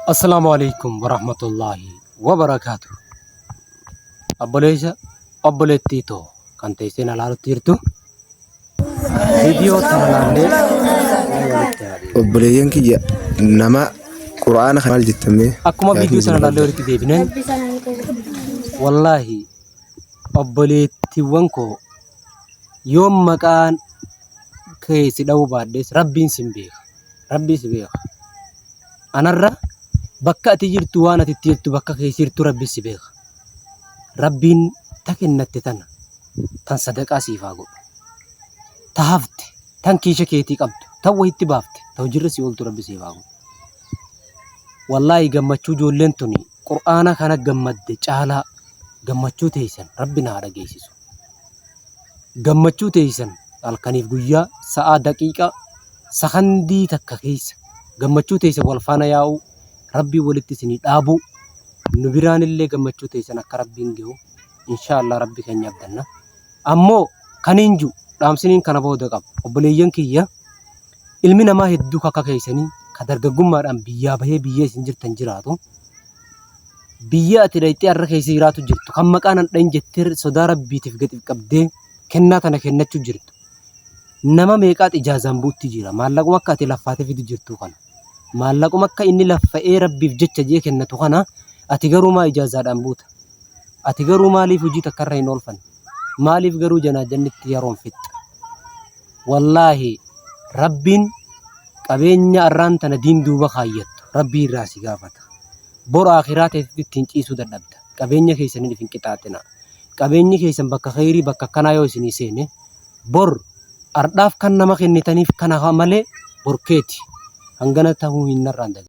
Assalaamu alaikum warahmatullaahi wabarakaatu. Obboleessa obboleettii too kan teessee na laalutti jirtu viidiyoo tana laallee walitti haa deebinu. Obboleeyyan kiyya, nama qura'aana kana maal jettamee? Akkuma viidiyoo sana laallee walitti deebineen, wallaahi obboleettiiwwan koo, yoon maqaan kee si dha'uu baadhees Rabbiin sin beeka. Rabbii si beeka. Anarra bakka ati jirtu, waan ati itti jirtu, bakka keessa jirtu Rabbi si beeka. Rabbiin ta kennatte tana tan sadaqaa siif haa godhu. Ta hafte, tan kiisha keetii qabdu, tan wayitti baafte, ta hojiirra si ooltu Rabbi siif haa godhu. Wallaahi gammachuu ijoolleen tuni qur'aana kana gammadde caalaa gammachuu teessan Rabbi na haa dhageessisu. Gammachuu teessan halkaniif guyyaa, sa'aa, daqiiqaa, sakandii takka keessa gammachuu teessan wal faana yaa'uu Rabbiin walitti isinii dhaabuu, nu biraanillee gammachuu teessan akka Rabbiin gahu insha Allah Rabbi keenya abdanna. Ammoo kaniin ju dhaamsiniin kana booda qaba. Obboleeyyan kiyya, ilmi namaa hedduu akka keessanii ka dargaggummaadhaan biyyaa bahee biyya isin jirtan jiraatu, biyya ati dhayxee har'a keessa jiraatu jirtu, kan maqaan an dhayin jettee sodaa Rabbiitiif gadi qabdee kennaa tana kennachuu jirtu. Nama meeqaat ijaazaan bu'utti jira. Maallaquma akka ati laffaatee fidu jirtu kana. Maallaquma akka inni laffa'ee Rabbiif jecha jee kennatu kana ati garuu maa ijaazaadhaan buuta? Ati garuu maaliif hojii takka irra hin oolfanne? Maaliif garuu janaajannitti yeroon fixxa? Wallaahi Rabbiin qabeenya arraan tana diin duuba kaayyattu Rabbii irraa si gaafata. Bor aakhiraa teetitti ittiin ciisuu dadhabda. Qabeenya keessaniin if hin qixaaxinaa. Qabeenyi keessan bakka kheyrii, bakka akkanaa yoo isinii seene, bor ardhaaf kan nama kennitaniif kana malee bor keeti hangana tahuu hin narraan dagatinaa.